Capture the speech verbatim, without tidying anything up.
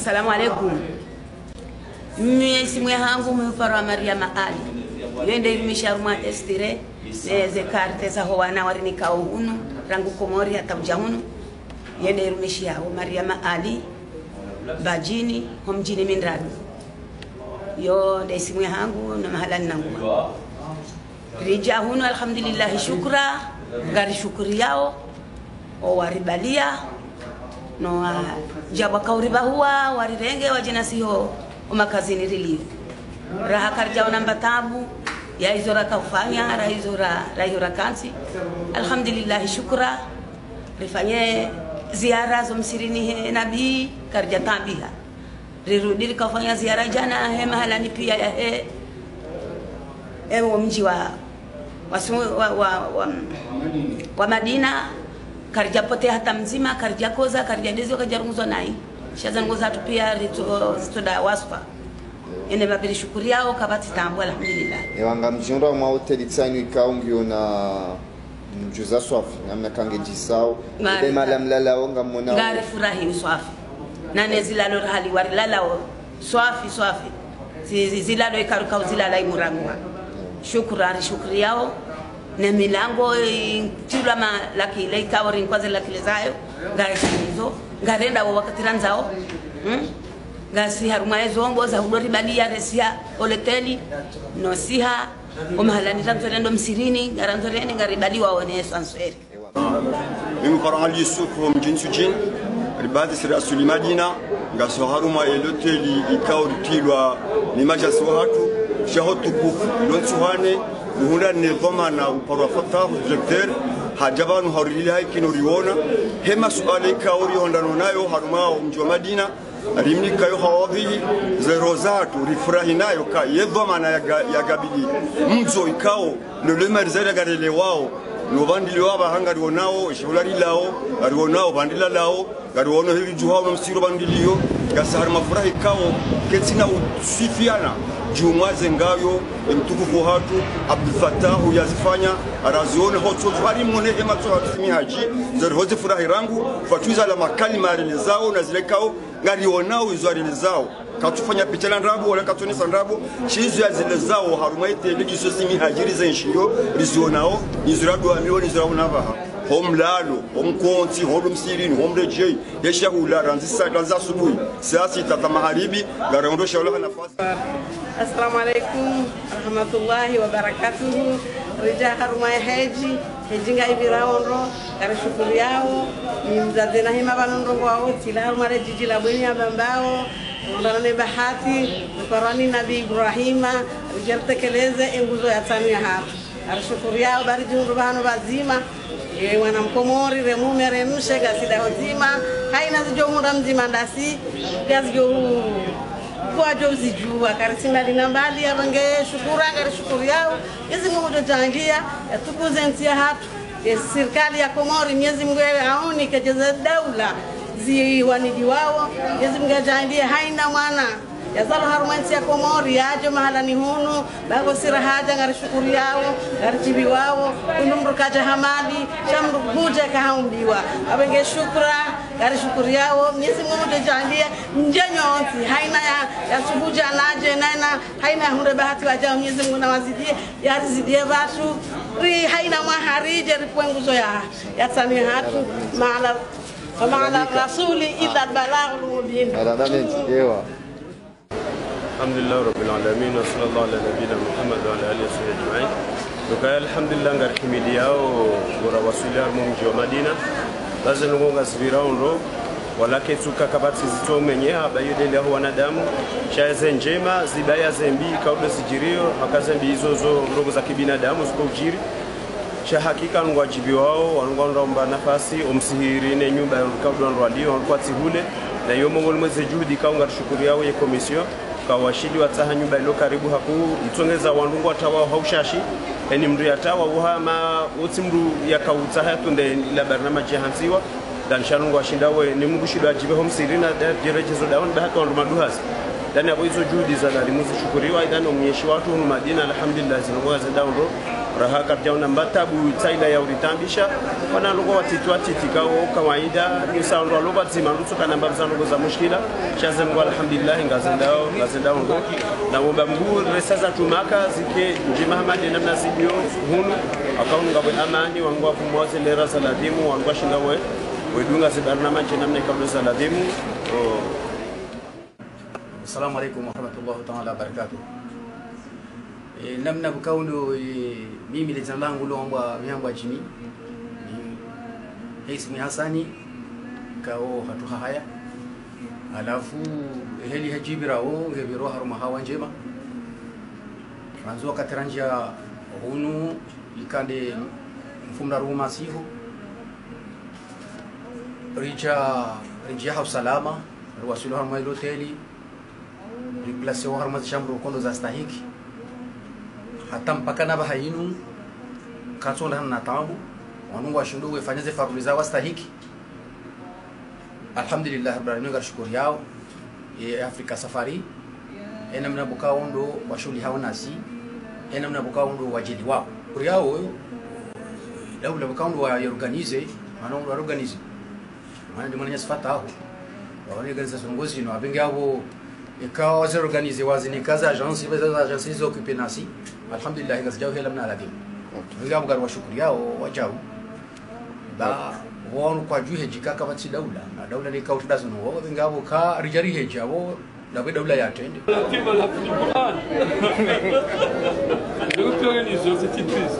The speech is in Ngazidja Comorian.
Salamu alaikum. Mimi isimu yahangu mi uparwa Mariama Ali. Yo nde irumishiha harumwa Estire, ne ze karte zaho wana warinikao hunu, rangu Komori hata udja hunu. Yo nde irumishiha ho Mariama Ali, Mbadjini, ho mdjini Mindradu. Yo nde isimu yahangu, na mahala ninangua. Ridja hunu, alhamdulillahi, shukra, ngarishukuriyao, o waribalia, no wadja wakauribahua, warirenge, wadje nasi ho, o makazini rilio. Raha karidjaona mba tabu, ya izo rakaufanya, ra izo ra, ra izo rakantsi. Alhamdulillahi, shukra, rifanye ziara zo msirini he nabi, karidja taabiha. Rirudi rikaufanya ziara djana he mahalani pia yahe, e, wo mdji wa, wa, su- wa, wa, wa, wa Madina, karidja potea hata mdzima, karidja koza, karidja deziwa, karidja runguzwa nayi. Sha ze ndrongoo zahatru pia ritso, zitsoda wasfa. Ene babiri shukuriyao, kapvatsi tabu, alhamdulillah. Ewa, ngamdjihundra harumwa hoteli tsanu ikao ngiyo na mdjuza swafi, namna kange djisao. Ngari- Ebe mahala mlalao, ngamwonao. Ngarifurahini swafi. Nane zilalo rahali warilalao, swafi, swafi. Zi, zi, zilalo ikaruka uzilala imurangua. Shukura, rishukuriyao. Ne milango, i, tilwa malakile, ikao rinkwaze lakile zayo. Ngarishinizo. Ngarenda wo wakati randzao. Hmm? Ngasi harumwa ezombo za hudori balia resiha ho loteli. No siha. O mahalani randzo rende msirini, ngarandzo rende ngaribaliwa one sansweri. Mimi uparwa Ali Yusuf, mdjini Ntsudjini, ribadi sira asuli Madina, ngaso harumwa eloteli ikao ritilwa ni madjasi wahatru, sha ho tukufu, lo ntsuhane, uhundra ne dhwamana uparwa Fatahu, directeur, hadja pvanu haurilile haikino riona, he masuala ikao rihundrano nayo, harumwa o mdji wa Madina, rimnika yo hawadhihi, ze roho zahatru, rifurahi nayo ka, ye dhwamana ya ga-, ya gabili. Mdzo ikao, no le marizari ya garelewao, no pvandilio apvaha ngarionao, shihula rilao, ngarionao, pvandila lao, ngarionao hili djuhao no msiro pvandilio, ngasi harumwa furaha ikao, ketsina uswifiana, djumwa ze ngayo, emtukufu hatru, Abdul Fatahu yazifanya, arazione hotso, twari mone hema tso hatru simi haji, zari hozi furahi rangu, fatwiza la makalima arelezao, na zile kao, ngarionao izo arelezao. Katsufanya picha la ndrabo, wala katsuonesa ndrabo. Sha izo yazilezao, harumwa itele, izo simi haji rizenshio, rizionao, izo radua mioni, izo raona pvaha. Ho mlalo, ho mkontsi, ho ndo msirini, ho mredjei, ye shahula, randzi sa, randzi asubuhi. Saa sita za maharibi, ngariondosha wala nafasi. Assalamu alaikum, warahmatullahi wabarakatuhu. Ridja harumwa hedji, hedji ngayipvirao ndro, ngarishukuriyao, ni mdzadze na hima pvanu ndrongowao, tsila harumwa le djidji la Bweni ya Bambao, undana ne bahati, uparwa ni Nabi Ibrahima, ridje ritekeleze enguzo ya tsanu yahatru. Ngarishukuriyao, ba ridjihundru pvahanu pvadzima, ye mwana mkomori, re mume, re mshe, ngasi daho dzima, haina zidjo hundra mdzima ndasi, ngazidjo hu-, kwadjo zidjuwa, karitsi mbali na mbali, apvange shukura, ngarishukuriyao, Mnyezi Mungu ngudjo djaanlia, yatukuze ntsi yahatru, ye sirikali ya Komori, Mnyezi Mungu yawe auni, kedjeze daula, ziwanidiwao, Mnyezi Mungu yadjaanlie haina mwana yazalwa harumwa entsi ya Komori, yadje mahalani hunu, bako sira hadja ngarishukuriyao, ngaridjibiwao, kunu mdru kadja ha mali, sha mdru hudja kahaumbiwa. Apvange shukura, ngarishukuriyao, Mnyezi Mungu ngudjo djaanlie, ndjenyu ontsi, haina ya, yasuhudja nadje, naina, haina yahundre bahati wadjao, Mnyezi Mungu nawazidie, yarizidie pvatru, ri haina mwaha ridje, ripvwe nguzo ya, ya tsanu yahatru, maala, maala rasuli, illa al-balaghul mubin. Ala nabiyina, ewa. Alhamdulillahi Rabbil Alamin, wa sallallahu ala nabiyina Muhammad wa ala alihi wa sahbihi ajma'in. Nduka, alhamdulillah, ngarihimidiyao, ngora waswili harumwa mdji wa Madina. Baze ndrongoo ngazipvirao ndro, wala ketsuka kapvatsi zitso menyeha, ba yo ndeli yaho wanadamu. Sha ze ndjema, zibaya ze mbi, kaudo zidjiriyo, haka ze mbi izo zo ndrongoo za kibinadamu, ziko udjiri. Sha hakika ngwadjibiwao, wanu ngwandromba nafasi, omsihiri ne nyumba ya ndru kaudo ndrwaliyo, ndru kwatsi hule, na yo mongoni mwa ze juhudi ikao ngarishukuriyao ye commission, kawashili watsaha nyumba ilo karibu hakuu, itsongeza wandru ngwatawao ha ushashi, eni mdru yatawa uhama, otsi mdru yakautsaha yatunde la barnamaji yahantsiwa, dan shanu ngwashinda we, ni Mungu shindo adjibe ho msihiri na da-, djeredjezo daoni, ba haka wandru maduhazi. Dan apvo izo juhudi za lalimu zishukuriwa, idan omnyeshi watru hunu Madina, alhamdulillah, zinu ngwaze daondro. Raha karidjaona mba tabu tsi ila ya uritambisha. Wana ndrongoo watiti watiti kawo kawaida, nisa ndro alo pvadzima ndutso kana mba pvwa za ndrongoo za mushkila. Sha ze Mngu alhamdulillah, ngazendao, ngazendao ndro. Na womba Mngu resa za tumaka zike ndjema hama nde namna zilio hunu. Aka hunu ngapvo amani, wandru wapvumua ze lera za ladhimu, wandru washinda we, wedunga ze barnamaji namna ikao ndo za ladhimu. Oh. Assalamu alaikum warahmatullahi taala wabarakatuh. E, namna pvukao ndo, e, mimi le dzina langu lo wambwa, mi hambwa Jimmy. Ni Heisi Mwi Hasani, kao hatru Hahaya. Halafu, e, heli hadjipvira wo, ngepviro harumwa hawa ndjema. Randzi wakati randjia hunu, ika nde mfumoraru masihu. Ridja, ridjia ha usalama, riwaswili harumwa ile hoteli, riplasewa harumwa ze shambru kondo za stahiki. Hata mpaka na pvaha inu, katsonda na tabu, wandru washindo wefanya ze farudhi za wastahiki. Alhamdulillah Rabbil Alamin, ngarishukuriao, e, Africa Safari, e namna pvukao ndo washuhulihao nasi, e namna pvukao ndo wadjeliwao. Kuriao, daula pvukao ndo wa organize, mana ndo wa organize. Mana ndi mwananya sifata aho. Waone organization ngozi no, apvenge apvo, eka wazi organize, wazi ni kazi agence, ibe za agence izo occupé nasi. Alhamdulillah, ngazidjao hela mna ladhimu. Apvenge apvo ngariwashukuriao, wadjao. Ba, wanu kwadjuhe djika kapvatsi daula. Na daula ni kautu dazo no, apvenge apvo ka ridjari hedja, apvo, na pve daula ya trende. La Bible, la Bible, Coran. Ndio pia ni zo zititwizi.